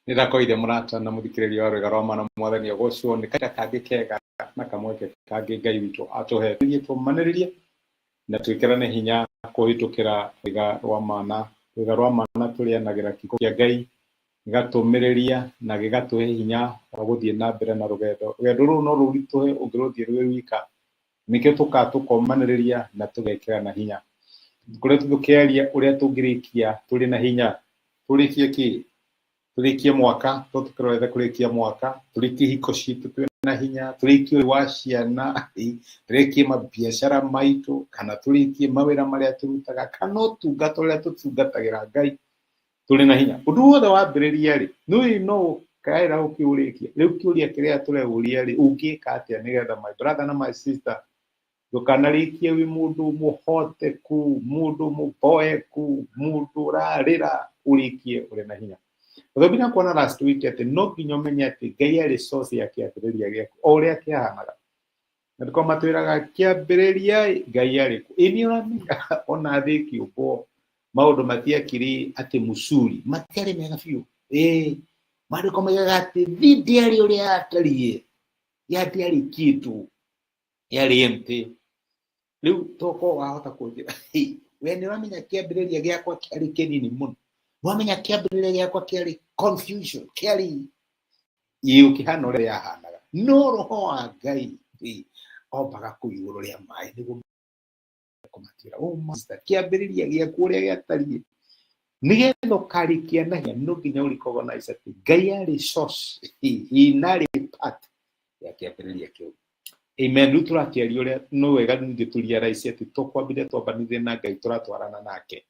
Nĩndakoire mũrata na mũthikĩrĩria wa rwĩga rwa mana mwathani agocwo nĩ kahinda kangĩ kega na kamweke kangĩ Ngai witũ atũhe tũthiĩ tũmanĩrĩrie na twĩkĩrane hinya kũhĩtũkĩra rwĩga rwa mana. Rwĩga rwa mana tũrĩanagĩra kiugo kĩa Ngai gĩgatũmĩrĩria na gĩgatũhe hinya wa gũthiĩ na mbere na rũgendo. Rũgendo rũrũ no rũritũhe ũngĩrũthiĩ rwĩ wika, nĩkĩo tũkaga tũkomanĩrĩria na tũgekĩrana hinya. Tũkoretwo tũkĩaria ũrĩa tũngĩrĩkia tũrĩ na hinya. Tũrĩkie kĩ? Tũrĩkie mwaka, to tũkĩrorete kũrĩkia mwaka, tũrĩkie ihiko citũ twĩ na hinya, tũrĩkie ũreri wa ciana, tũrĩkie mabiacara maitũ, kana tũrĩkie mawĩra marĩa tũrutaga, kana ũtungata ũrĩa tũtungatagĩra Ngai tũrĩ na hinya. Ũndũ wothe wambĩrĩria rĩ, nĩũĩ no ũkaĩra ũkĩũrĩkia. Rĩu kĩũria kĩrĩa tũreũria rĩ, ũngĩka atĩa nĩgetha my brother na my sister ndũkanarĩkie wĩ mũndũ mũhoteku, mũndũ mũboeku, mũndũ ũrarĩra, ũrĩkie ũrĩ na hinya. Tondũ nginya kuona last week atĩ no nginya ũmenye atĩ Ngai arĩ source ya kĩambĩrĩria gĩaku o ũrĩa kĩahanaga. Na nĩko matwĩraga kĩambĩrĩria Ngai arĩ kuo. Ĩ nĩ ũramenya ona thĩ ĩkĩũmbwo maũndũ matiakĩrĩ atĩ mũcuri, matiarĩ mega biũ. Ĩ maandĩko maigaga atĩ thĩ ndĩarĩ ũrĩa yatariĩ, yatiarĩ kĩndũ, yarĩ empty. Rĩu toko wahota kũnjĩra we nĩ ũramenya kĩambĩrĩria gĩakwa kĩarĩ kĩnini mũno, nĩwamenya kĩambĩrĩria gĩakwa kĩarĩ confusion, kĩarĩ ĩ ũkĩhana ũrĩa yahanaga. No roho wa Ngai ĩ, ombaga kũu igũrũ rĩa maĩ nĩguo kũmatwĩra, oh master, kĩambĩrĩria gĩaku ũrĩa gĩatariĩ nĩgetha ũkarĩkia na hinya no nginya ũ recognize atĩ Ngai arĩ source ĩ, na arĩ part ya kĩambĩrĩria kĩu. Amen. Rĩu tũrakĩaria ũrĩa no wega ningĩ tũ realize atĩ to kwambĩrĩria twambanĩrire na Ngai tũratwarana nake.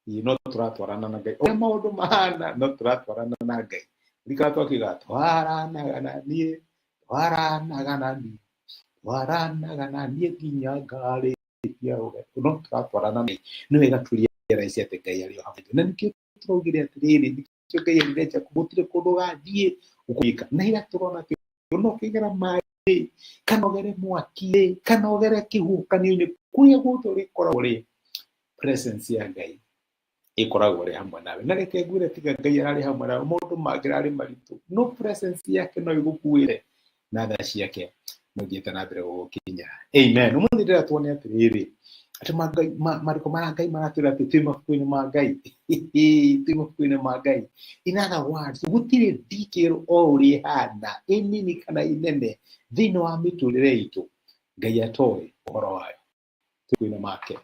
Ĩ, no tũratwarana na Ngai ũrĩa maũndũ mahana, no tũratwarana na Ngai. Rikara twakiuga twaranaga na niĩ, twaranaga na niĩ, twaranaga na niĩ nginya ngarĩkia rũgendo, no tũratwarana na Ngai. Nĩ wega tũ realize atĩ Ngai arĩ o hamwe na nĩkĩo tũraugire atĩrĩrĩ, nĩkĩo Ngai erire Jakubu gũtirĩ kũndũ ũgathiĩ ũkũgĩka. Na ira tũrona atĩ no ũkĩgera maĩ kana ũgere mwaki kana ũgere kĩhuhũkanio-inĩ, kũrĩa guothe ũrĩkoragwo rĩ, presence ya Ngai ĩkoragwo ĩrĩ hamwe nawe. Na reke ngwĩre, tiga Ngai ararĩ hamwe nawe, maũndũ mangĩ rarĩ maritũ, no presence yake no ĩgũkuĩre na tha ciake no ithiĩte na mbere gũgũkinyĩra. Amen. Ũmũthĩ ndĩrenda tuone atĩrĩrĩ, atĩ maandĩko ma Ngai maratwĩra atĩ twĩ mabuku-inĩ ma Ngai, twĩ mabuku-inĩ ma Ngai. In other words, gũtirĩ detail o ũrĩa ĩhana, ĩnini kana ĩnene, thĩinĩ wa mĩtũrĩre itũ Ngai atoĩ ũhoro wayo. Mabuku-inĩ make.